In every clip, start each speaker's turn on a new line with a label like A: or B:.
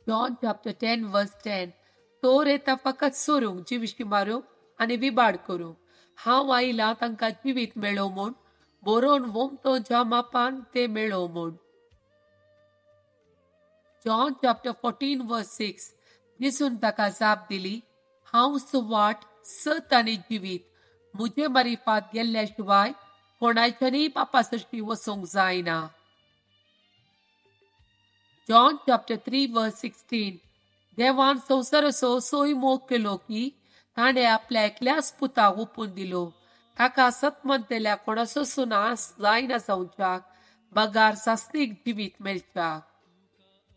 A: John chapter 10 verse 10. चोर येता फकत सोरूंक, जिविशी मारूंक आनी विबाड करूंक. हांव आयला तांकां जिवीत मेळो म्हूण, बरोवन वोमतो ज्या मापान ते मेळो म्हूण. John chapter 14 verse 6. जेजून ताका जाप दिली, हांव सुवाट, सत आनी जिवीत. म्हजे मारिफात गेल्ल्या शिवाय कोणाच्यानूय पापा सरशी वचूंक जायना. John chapter 3 verse 16. देवान संवसाराचो असोय मोग केलो की ताणें आपल्या एकल्याच पुताक ओंपून दिलो, ताका सत मानतल्या कोणाचोच नाश जायना जावच्याक, बगार सासणीक जिवीत मेळच्याक.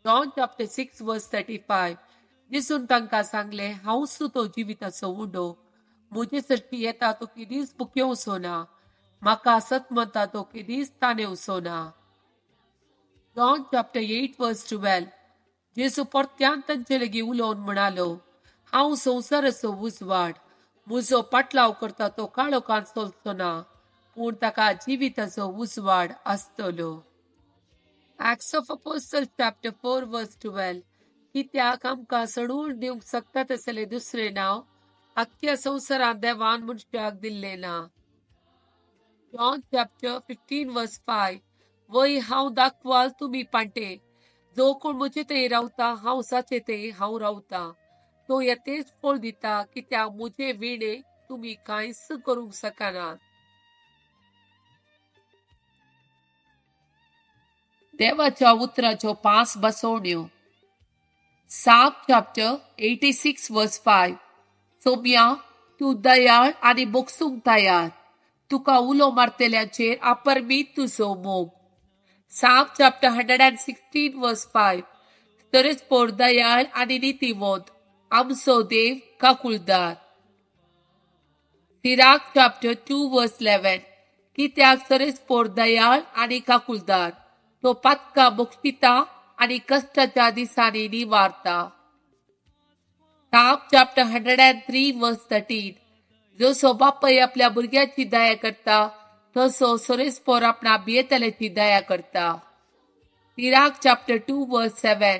A: John chapter 6 verse 35. जेजून तांकां सांगलें, हांवच तो जिविताचो उंडो. म्हजे सरशी येता तो केदींच भुकेवचो ना, म्हाका सत म्हणटा तो केदींच ताणेवचो ना. John chapter 8 verse 12. जेजू परत्यान तांचे लागीं उलोवन म्हणालो, हांव संवसाराचो उजवाड. म्हजो पाटलाव करता तो काळोखान चलचो ना, पूण ताका जिविताचो उजवाड आसतलो. Acts of Apostle chapter 4 verse 12. कित्याक आमकां सडून दिवंक शकता तसलें दुसरें नांव आख्ख्या संवसारांत देवान मनशाक दिल्लें ना. John chapter 15 verse 5. वय हांव दाखवाल तुमी पांटे, जो कोण म्हजे थंय रावता हांव साचे थंय हांव रावता, तो येतेच फळ दिता, कित्याक म्हजे विणे तुमी कांयच करूंक शकनात. देवाच्या उतराच्यो पांच बसवण्यो. Psalm chapter 86 verse 5. सोम्या, तूं दयाळ आनी बोगसूंक तयार, तुका उलो मारतल्यांचेर अपरमीत तुजो मोग. Psalm chapter 116 verse 5. तरेच पोर दयाळ आनी नितीवंत, आमचो देव काकुळदार. Sirach chapter 2 verse 11. कित्याक तरेच पोर दयाळ आनी काकुळदार, तो पातका बोगशिता आनी कश्टाच्या दिसांनी निवारता. Psalm chapter 103 verse 13. जसो बापय आपल्या भुरग्याची दया करता, तसो सोरेस्पोर आपणा भियेतल्याची दया करता. Sirach chapter 2 verse 7.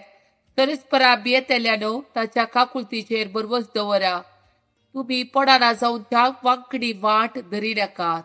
A: सोरेस्परा भियेतल्यानो ताच्या काकुळतीचेर बरवस दवरा, तुमी पडाना जावच्या वांकडी वाट धरी नाकात.